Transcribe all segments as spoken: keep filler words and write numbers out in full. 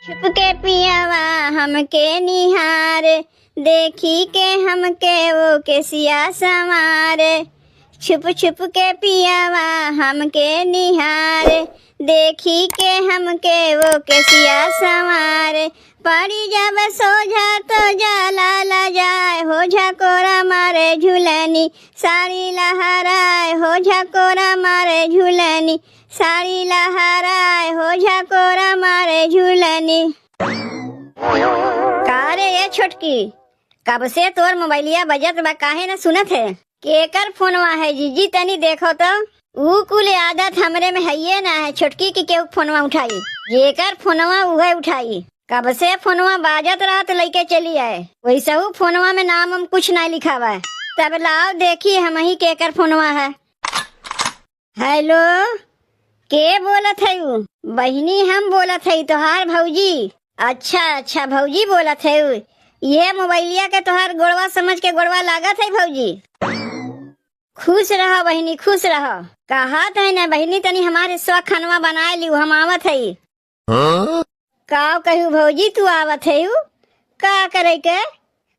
छुप के पियावा हमके निहारे, देखी के हमके वो केसिया संवारे। छुप छुप के पियावा हमके निहारे, देखी के हमके वो केसिया संवारे। पड़ी जब सोझा तो जाला लजाए, हो झकोरा मारे झुलनी, साड़ी लहराए, हो झकोरा मारे झुलनी, साड़ी लहराए, हो झकोरा मारे झुलनी। का रे ए छोटकी, कब से तोर मोबाइलिया बजत बा, काहे न सुनत है? केकर फोनवा है जीजी, तनी देखो तो। ऊ कुल आदत हमरे में हइये ना है छोटकी कि केहू फोनवा उठाई। जेकर फोनवा उहे उठाई। कब से फोनवा बाजत रहा तो लइके चली आए। वैसहू फोनवा में नाम हम कुछ ना लिखावा है। तब लाओ देखी हमही केकर फोनवा है। हेलो, के बोलत है ऊ? बहिनी हम बोलत है, तोहार भौजी। अच्छा, अच्छा, भौजी बोलत है ऊ। ये मोबाइलिया के तोहार गोड़वा समझ के गोड़वा लागत है भौजी। खुश रहो बहिनी, खुश रहो। कहत है ना बहिनी, तनी हमारे स्वा खनवा बनाए लियो, हम आवत है। हाँ? का कहू भौजी, तू आवत है ऊ? का करे के?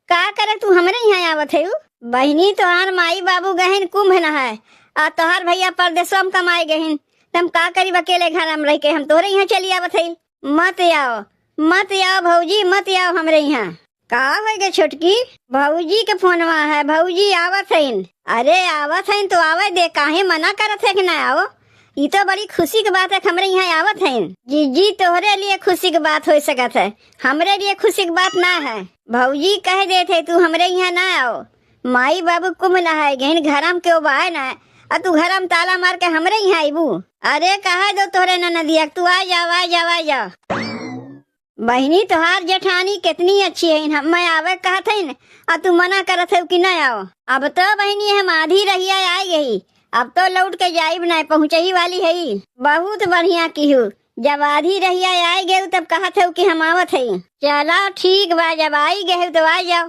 का करे तू हमरे यहाँ आवत है ऊ? बहिनी, तोहार माई बाबू गहिन कुंभ नहाए, आ तोहार भैया परदेसवा में कमाए गहिन, त हम का करी अकेले घर में रह के? हम तोहरे यहाँ चली आवत है। मत आओ, मत आओ भौजी, मत आओ हमरे यहाँ। का होय गे छोटकी? भौजी के फोनवा है, भौजी आवत हईन। अरे आवत हईन तो आवे दे, काहे मना करत है कि ना आओ? ई तो बड़ी खुशी के बात है कि हमरे यहाँ आवत हईन। जीजी, तोहरे लिए खुशी के बात हो सकत है, हमरे लिए खुशी के बात ना है। भौजी कह देत है तू हमरे यहाँ ना आओ, माई बाबू कुंभ नहाए गहिन, घरम केहू बाय ना, आ तू घरम ताला मार के हमरे यहाँ आइबू? अरे कहा दो तोहरे ननदिया, तू आ जाओ, आ जाओ, आ जाओ। बहिनी, तोहार जेठानी कितनी अच्छी है, हम आवे कहत हईन, आ तू मना करत है कि ना आओ। अब तो बहिनी हम आधी रहिया आए गई, अब तो लौट के जाइब ना, पहुँचही वाली है। बहुत बढ़िया किहू, जब आधी रहिया आए गए तब कहत है कि हम आवत है। चलो ठीक बा, जब आई गए तो आ जाओ।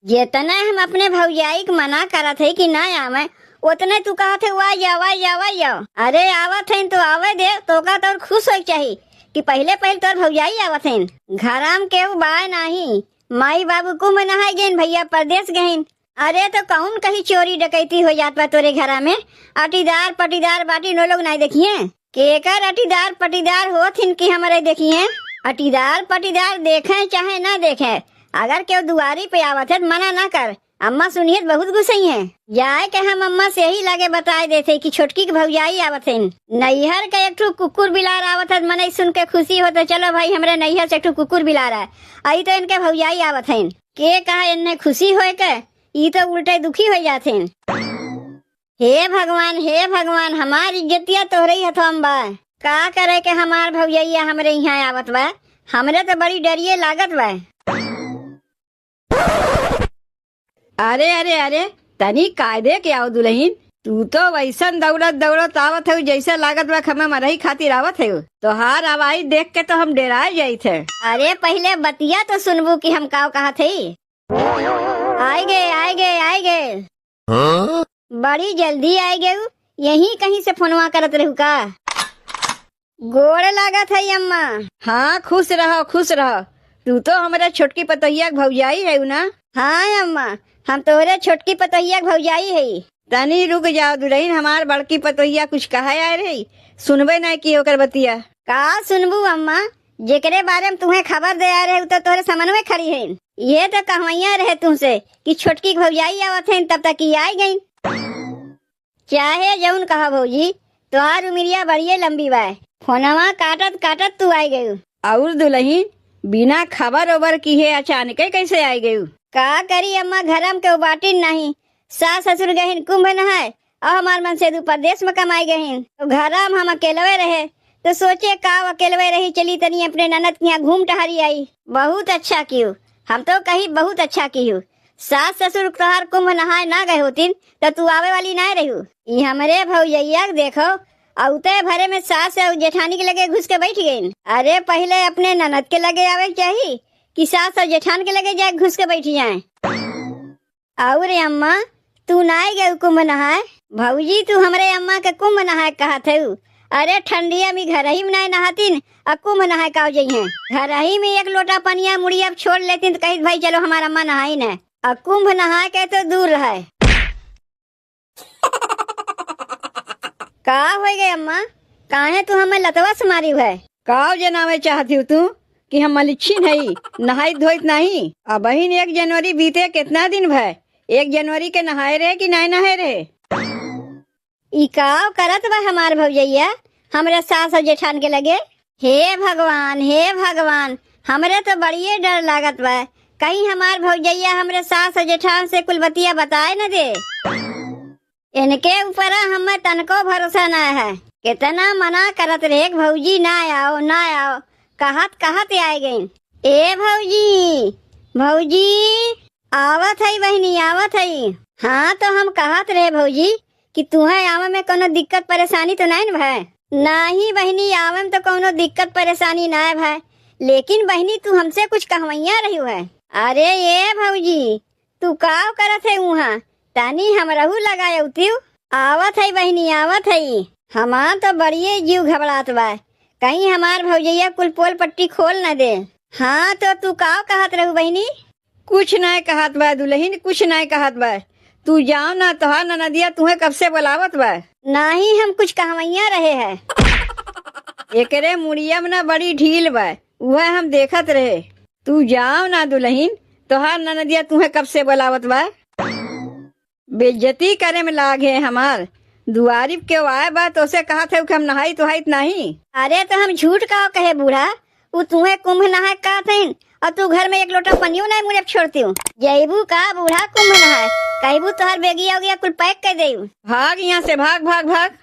जेतना हम अपने भौजाई के मना करत है कि ना आवे, ओतने तू कहत है, "आ जाओ, आ जाओ, आ जाओ।" अरे आवत है तो आवे दे, तोका तो और खुश होए के चाही कि पहिले पहिले तोर भौजाई आवत है। घरा में केहू बाय नाही, माई बाबू कुंभ नहाए गइन, भैया परदेस गइन। अरे तो कौन कहीं चोरी डकैती हो जात बा तोरे घरा में? अटीदार पटीदार बाटी, नो लोग नाई देखिए। केकर अटीदार पटीदार होत हिन कि हमरे देखिए? अटीदार पटीदार देखे चाहे ना देखे, अगर केहू दुआरी पे आवत है त मना ना कर, अम्मा सुनिए त बहुत गुस्सई है। जाए के हम अम्मा से यही लगे बताए देते कि छोटकी के भौजाई आवत है। नैहर के एक ठो कुकुर बिलार आवत है, मनई सुन के खुशी होत है, चलो भाई हमरे नैहर से एक ठो कुकुर बिलार है, आई तो इनके भौजाई आवत है। के कहा इन्हें खुशी होए के, ई तो उल्टे दुखी हो जात है। हे भगवान, हे भगवान, हमार इज्जतिया तोहरे ही हथवा में बा। का करे के हमार भौजैया हमरे यहाँ आवत बा, हमरे तो बड़ी डरिए लागत बा। अरे, अरे, अरे, तनी कायदे के आओ दुलहिन, तू तो वैसन दौड़त दौड़त आवत हऊ, जैसे लागत बा कि हमें मरही खातिर आवत हऊ। तोहार आवाज देख के तो हम डेराए जाइत है। अरे, पहिले बतिया तो सुनबू कि हम काव कहत हई। आए गे, आए गे, आए गे। हाँ? बड़ी जल्दी आए गेउ, यहीं कहीं से फोनवा करत रहू का? गोड़ लागत है अम्मा। हाँ, खुश रहो, खुश रहो। तू तो हमरे छोटकी पतोहिया के भौजाई है ना? हाँ अम्मा, हम तोहरे छोटकी पतोहिया के भौजाई है। तनी रुक जाओ दुलहिन, हमार बड़की पतोहिया कुछ कहे आए रही, सुनबे नहीं की ओकर बतिया। का सुनबू अम्मा, जेकरे बारे में तुम्हें खबर दे आए रहे, उ तो तोहरे समनवे खड़ी है। ये तो कहवैया रहे तुमसे कि छोटकी के भौजाई आवत है, तब तक ही आई गई। चाहे जौन कहा भौजी, तोहार उमिरिया बड़िए लंबी बा। फोनवा काटत काटत तू आई गयू। और दुलहिन, बिना खबर ओबर किहे अचानके कैसे आई गयू? का करी अम्मा, घरम केहू बाटिन नहीं। सास ससुर गहिन कुंभ नहाए, और हमार मनसेदू परदेस में कमाई गहिन। तो घरम हम अकेलवे रहे, तो सोचे का अकेलवे रही, चली तनी अपने ननद के यहाँ घूम टहरी आई। बहुत अच्छा किहू, हम तो कही बहुत अच्छा किहू। सास ससुर तोहार कुंभ नहाए ना गए होतिन, त तू आवे वाली ना रहू। ई हमरे भौजैया के देखो, औते भरे में सास और जेठानी के लगे घुस के बैठ गइन। अरे, पहिले अपने ननद के लगे आवे के चाही कि सास और जेठान के लगे जाए घुस के बैठ जाए। और अम्मा, तू नाई गयू कुंभ नहाए? भौजी, तू हमरे अम्मा के कुंभ नहाए कहत हऊ? अरे ठंडिया में घरही में नाय नहातिन, आ कुंभ नहाए काव जइहें? घरही में एक लोटा पनिया मुड़ी अब छोड़ लेतिन त कहित भाई चलो हमार अम्मा नहाइन। आ कुंभ नहाए के तो दूर रहे। का होइ गए अम्मा, काहे तू हमें लतवा से मारिउ है? काव जनावे चाहतिउ तू कि हम मलिच्छिन हई, नहाइत धोइत नाही? अबहिन एक जनवरी बीते केतना दिन भय, एक जनवरी के नहाए रहे कि नाय नहाए रहे? ई काव करत बा हमार भौजइया हमरे सास और जेठान के लगे? हे भगवान, हे भगवान, हमरे तो बड़िए डर लागत बा, कहीं हमार भौजइया हमरे सास और जेठान से कुल बतिया बताए न दे। इनके ऊपर हमें तनको भरोसा ना है। कितना मना करत रहे कि भौजी ना आओ, ना आओ, कहत कहत आए गइन। ए भौजी, भौजी, आवत हई बहिनी, आवत हई। हाँ, तो हम कहत रहे भौजी कि तुहें आवे में कोनो दिक्कत परेशानी तो नाहीं न भय? नाहीं बहिनी, आवे में तो कोनो दिक्कत परेशानी नाहीं भय, लेकिन बहिनी तू हमसे कुछ कहवइया रहिउ है। अरे ए भौजी, तू काव करत है उहाँ? तनी हमरहू लगा अउतिउ। आवत है बहिनी, आवत है। हमार तो बड़िए जीव घबरात बा, कहीं हमार भौजइया कुल पोल पट्टी खोल न दे। हाँ, तो तू काव कहत रहू बहिनी? कुछ नाय कहत बा दुलहिन, कुछ नाय कहत बा। तू जाव ना, तोहार ननदिया तुहें कब से बोलावत बा। नाहीं, हम कुछ कहवइया रहे है। एकरे मुड़िया में ना बड़ी ढील बा, उहे हम देखत रहे। तू जाव ना दुलहिन, तोहार ननदिया तुहें कब से बोलावत बा। बेइज्जती करे में लाग है हमार। दुआरी पे केहू आए बा, तोसे कहत है कि हम नहाइत वहाइत नाहीं। अरे, तो हम झूठ काव कहे बूढ़ा? उ तुहें कुंभ नहाए कहत हइन, और तू घर में एक लोटा पनियो नाहीं मुड़े पे छोड़तिउ। जइबू का बूढ़ा कुंभ नहाए? कहिबू तोहर बेगिया उगिया कुल पैक कर देउ। भाग यहाँ से, भाग, भाग, भाग।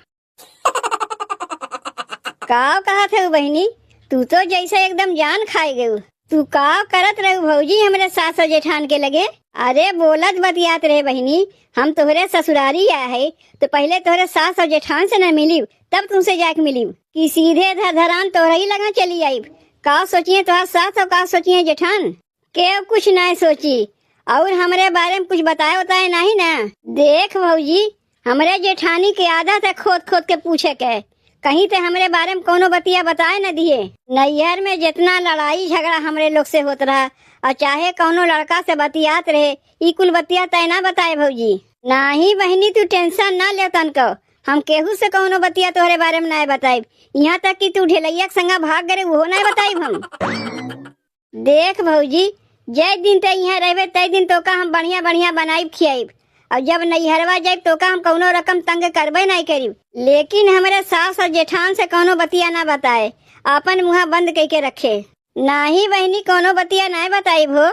काव कहत है बहिनी, तू तो जइसे एकदम जान खाए गयू। तू काव करत रहू भौजी हमरे सास और जेठान के लगे? अरे बोलत बतियात रहे बहिनी, हम तोहरे ससुरारी आए है, तो पहिले तोहरे सास और जेठान से न मिलिब, तब तुमसे जाके मिलिब कि सीधे धर धरान तोहरे ही लगा चली आइब। का सोचिए तोहार सास और का सोचिए जेठान? केहू कुछ नाय सोची, और हमरे बारे में कुछ बताए उताए नाहीं ना। देख भौजी, हमरे जेठानी के आदत है खोद खोद के पूछे के, कहीं ते हमरे बारे में कौनो बतिया बताए न दिए। नैहर में जितना लड़ाई झगड़ा हमरे लोग से होत रहा, और चाहे कौनो लड़का से बतियात रहे, ई कुल बतिया तय ना बताए भौजी। नाहीं बहिनी, तू tension ना ले तनको, हम केहू से कौनो बतिया तोहरे बारे में नाय बताइब। यहाँ तक कि तू ढेलैया के संगा भाग गए, उहो नाय बताइब हम। देख भौजी, जय दिन ते इहाँ रहबे, तय दिन तोका हम बढ़िया बढ़िया बनाइब खियाइब, और जब नैहरवा जाइब तोका हम कौनो रकम तंग करबे नाहीं करिब। लेकिन हमरे सास और जेठान से कौनो बतिया ना बताए, आपन मुँहा बंद कइके रखे। नाहीं बहिनी, कौनो बतिया नाहीं बताइब हो,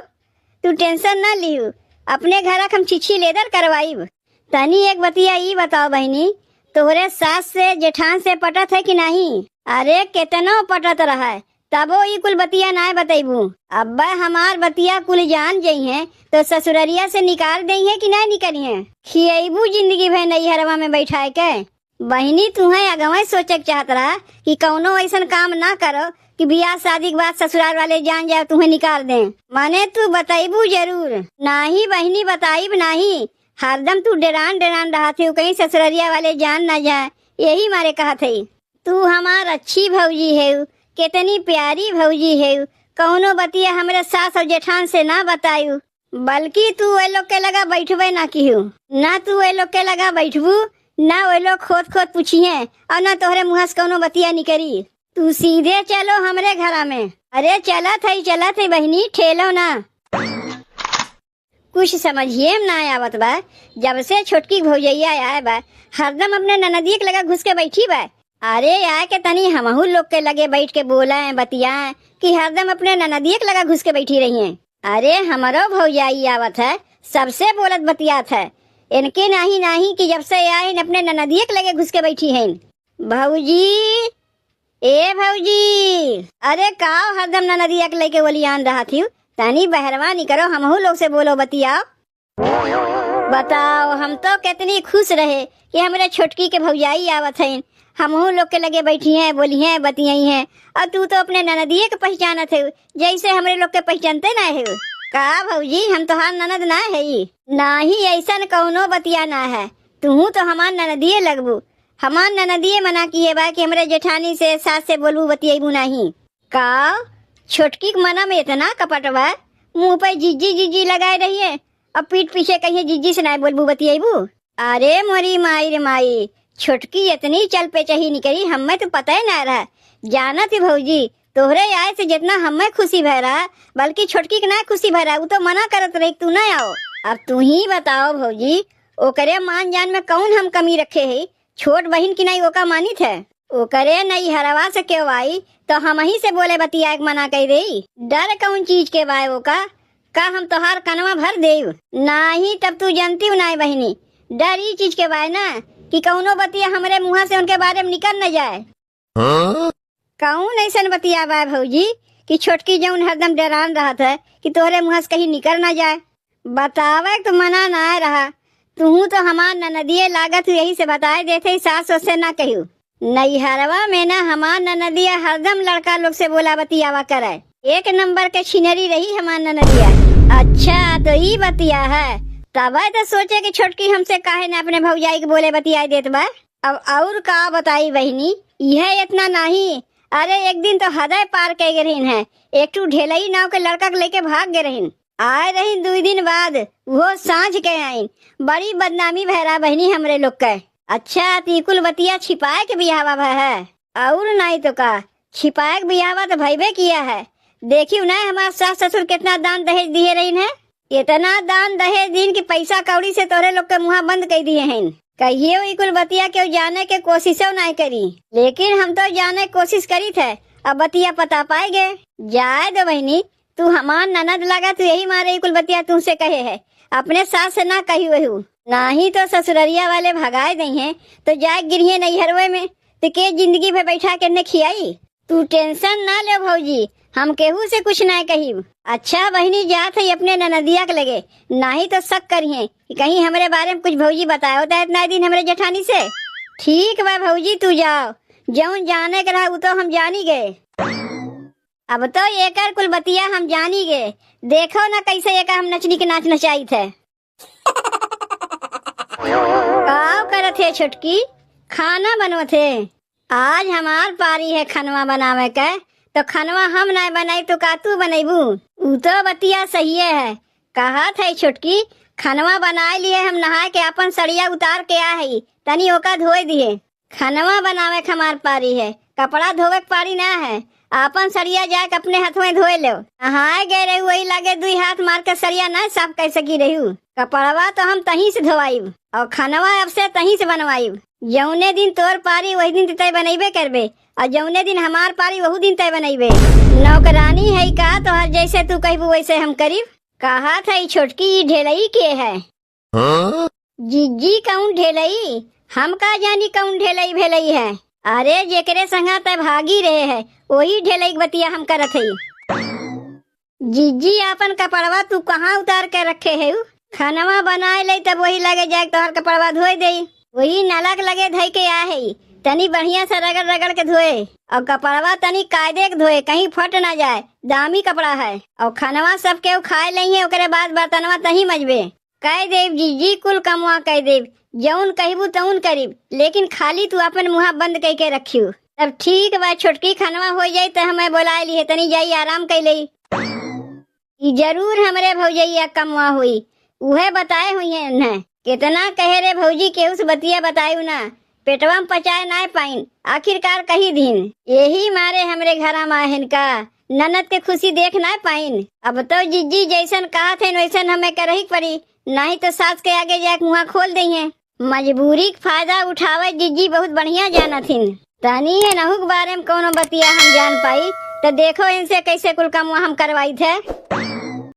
तू tension ना लिहू, अपने घरा के हम छिछी लेदर करवाइब। तनी एक बतिया ई बताओ बहिनी, तोहरे सास से जेठान से पटत है कि नाहीं? अरे केतनो पटत रहा है, तबो ई कुल बतिया नाय बतइबू। अब्बे हमार बतिया कुल जान जइहें तो ससुररिया से निकाल देइहें कि नाय निकलिहें? खियइबू जिंदगी भर नैहरवा में बैठाए के? बहिनी, तुहें अगवे सोचे के चाहत रहा कि कौनो अइसन काम ना करो कि बियाह शादी के बाद ससुराल वाले जान जाए, तुहें निकाल दें। माने तू बतइबू जरूर। नाहीं बहिनी, बताइब नाहीं। हरदम तू डेरान डेरान रहत हऊ, कहीं ससुररिया वाले जान ना जाए, यही मारे कहत हई। तू हमार अच्छी भौजी हऊ, केतनी प्यारी भौजी हऊ, कौनो बतिया हमरे सास और जेठान से ना बतायू। बल्कि तू ओए लोग के लगा बैठबे ना किहू। ना तू ओए लोग के लगा बैठबू, ना ओए लोग खोद खोद पूछिहें, और ना तोहरे मुँह से कौनो बतिया निकरी। तू सीधे चलो हमरे घरा में। अरे चलत हई, चलत हई बहिनी, ठेलो ना। कुछ समझिए में ना आवत बा, जब से छोटकी भौजैया आए बा, हरदम अपने ननदिया के लगा घुस के बैठी बा। अरे आए के तनी हमहू लोग के लगे बैठ के बोलें, बतियाएं कि हरदम अपने ननदिया के लगा घुस के बैठी रहिहें। अरे हमरो भौजाई आवत है, सबसे बोलत बतियात है। इनके नाहीं नाहीं कि जब से आइन अपने ननदिया के लगे घुस के बैठी हैं। भौजी, ए भौजी, अरे काव हरदम ननदिया के लइके ओलियान रहत हिउ? तनी बहरवा निकरो, हमहू लोग से बोलो बतियाओ। बताओ, हम तो केतनी खुश रहे कि हमरे छोटकी के भौजाई आवत हइन, हमहू लोग के लगे बैठिहें, बोलिहें, बतियइहें, और तू तो अपने ननदिये के पहिचानत हउ, जइसे हमरे लोग के पहिचानते नाहीं हउ। का भौजी, हम तोहार ननद नाहीं हई? नाहीं, अइसन कउनो बतिया नाहीं है, तुहू तो हमार ननदिये लगबू। हमार ननदिये मना किहे बा कि हमरे जेठानी से, सास से बोलबू बतियैबू नाहीं। का? छोटकी के मना में एतना कपट बा, मुँह पे जिज्जी जिज्जी लगाए रहिए, अब पीठ पीछे कहिए जिज्जी से नाहीं बोलबू बतियैबू। अरे मोरी माई रे माई, छोटकी एतनी चल पे चही निकरी, हम्मे तो पता ही ना रहा। जानत ही भौजी, तोहरे आए से जेतना हम्मे खुसी भय रहा, बल्कि छोटकी के ना खुसी भय रहा, उ तो मना करत रही कि तू ना आओ। अब तू ही बताओ भौजी, ओकरे मान जान में कौन हम कमी रखे है? छोट बहिन की नाई ओका मानित है? ओकरे नैहरवा से केहू आई तो हमही से बोले बतियाए के मना कइ देई। डर कौन चीज के बाय ओका? का हम तोहार कनवा भर देब? नाही, तब तू जनतिउ नाय बहिनी। डर ई चीज के बाय ना कि कौनो बतिया हमरे मुँहा से उनके बारे में निकल न जाए। हाँ? कौन ऐसन बतिया बाय भौजी कि छोटकी जौन हरदम डरान रहत है कि तोहरे मुँहा से कहीं निकल न जाए? बतावे के तो मना नाय रहा, तुहू तो हमार ननदिये लागत हू, यही से बताए देते ही सास से ना कहियो। नैहरवा में ना हमार ननदिया हरदम लड़का लोग से बोला बतियावा करे। एक नंबर के छिनरी रही हमार ननदिया। अच्छा, तो ई बतिया है। तबे तो सोचे कि छोटकी हमसे काहे ना अपने भौजाई के बोले बतियाई देत बा। अब और का बताई बहिनी, इहे इतना नाही। अरे, एक दिन तो हदे पार कइ गए रहिन है। एक ठू ढेलई नाव के लड़का के लेके भाग गए रहिन। आए रहिन दुई दिन बाद, उहो साँझ के आइन। बड़ी बदनामी भय रहा बहिनी हमरे लोग के। अच्छा, त ई कुल बतिया छिपाए के बियाहवा भय है? और नाई तो का, छिपाए के बियाहवा तो भइबे किया है। देखियो ना, हमार सास ससुर कितना दान दहेज दिए रहिन है। इतना दान दहेज दिन कि पैसा कौड़ी से तोहरे लोग के मुँहा बंद कइ दिए हैं। कहियो ई कुल बतिया केहू जाने के कोशिशो नाई करी, लेकिन हम तो जाने के कोशिश करी थे। अब बतिया पता पाए गए। जाए दो बहिनी, तू हमार ननद लगा, तू यही मारे ई कुल बतिया तुमसे कहे है। अपने सास से ना कही वहू, नाही तो ससुररिया वाले भगाए दई हैं, तो जाए गिरिये नैहरवे में, तो के जिंदगी भर बैठा के ने खियाई? तू टेंशन ना ले भौजी, हम केहू से कुछ ना कहिब। अच्छा बहिनी, जात है अपने ननदिया के लगे, नाही तो शक करिहे कि कहीं हमरे बारे में कुछ भौजी बतायो तो इतना दिन हमरे जेठानी से। ठीक बा भौजी, तू जाओ, जौन जाने के रहा उ तो हम जानी गए। अब तो एकर कुल बतिया हम जानी गए। देखो ना कैसे एका हम नचनी के नाच नचाई थे। का करत है छोटकी? खाना बनवत है? आज हमार पारी है खनवा बनावे के, तो खनवा हम नाय बनाई तो का तू बनैबू? उ तो बतिया सहिए है। कहत है छोटकी, खनवा बनाए लिए हम नहाए के आपन सड़िया उतार के आ है, तनी ओका धोए दिए। खनवा बनावे के हमार पारी है, कपड़ा धोवे के पारी ना है। आपन सड़िया जाके अपने हथवे धोए लेव। नहाए गए रहू, वही लागे दुई हाथ मार के सड़िया ना साफ कर सकी रहू। कपड़वा तो हम तहीं से धोवाइब और खनवा अब से तहीं से बनवाइब। जौने दिन तोर पारी वही दिन तय बनैबे करबे, और जौने दिन हमार पारी वहू दिन तय बनैबे। नौकरानी है का तोहर, जैसे तू कहबू वैसे हम करीब। कहत है छोटकी, ई ढेलई के है? हाँ? जिज्जी कौन ढेलई? हम का जानी कौन ढेलई भेलई है। अरे जेकरे संगा तय भागी रहे है, वही ढेलई के बतिया हम करत हई। जिज्जी आपन कपड़वा तू कहाँ उतार के रखे है? खनवा बनाए ले तब वही लगे जाए तोहर कपड़वा धोए दे। वही नलक लगे धई के आ है, तनी बढ़िया से रगड़ रगड़ के धोए और कपड़वा तनी कायदे के धोए, कहीं फट ना जाए, दामी कपड़ा है। और खनवा सब केहू खाए लइहे, ओकरे बाद बर्तनवा तहीं मजबे। कह देब जिज्जी, कुल कमवा कह देब, जौन कहबू तौन करीब, लेकिन खाली तू अपन मुँहा बंद कइके रखियो। तब ठीक बा छोटकी, खनवा हो जाई त हमें बोलाए लिहे, तनी जाई आराम कइ लेई। ई जरूर हमरे भौजैया कमवा होई, उहे बताए हुई है इन्हें। कितना कहे रे भौजी, केहू से बतिया बतायू ना, पेटवा में पचाए नाय पाइन, आखिरकार कही दिन। यही मारे हमरे घरा में आहिन का, ननद के खुशी देख नाय पाइन। अब तो जिज्जी जैसन कहत हैं वैसन हमें करही के पड़ी, नहीं तो सास के आगे जाके मुँह खोल दई हैं। मजबूरी के फायदा उठावे जिज्जी बहुत बढ़िया जानत हिन। तनी एनहू के बारे में कौनो बतिया हम जान पाई, तो देखो इनसे कैसे कुल कमवा हम करवाई थे।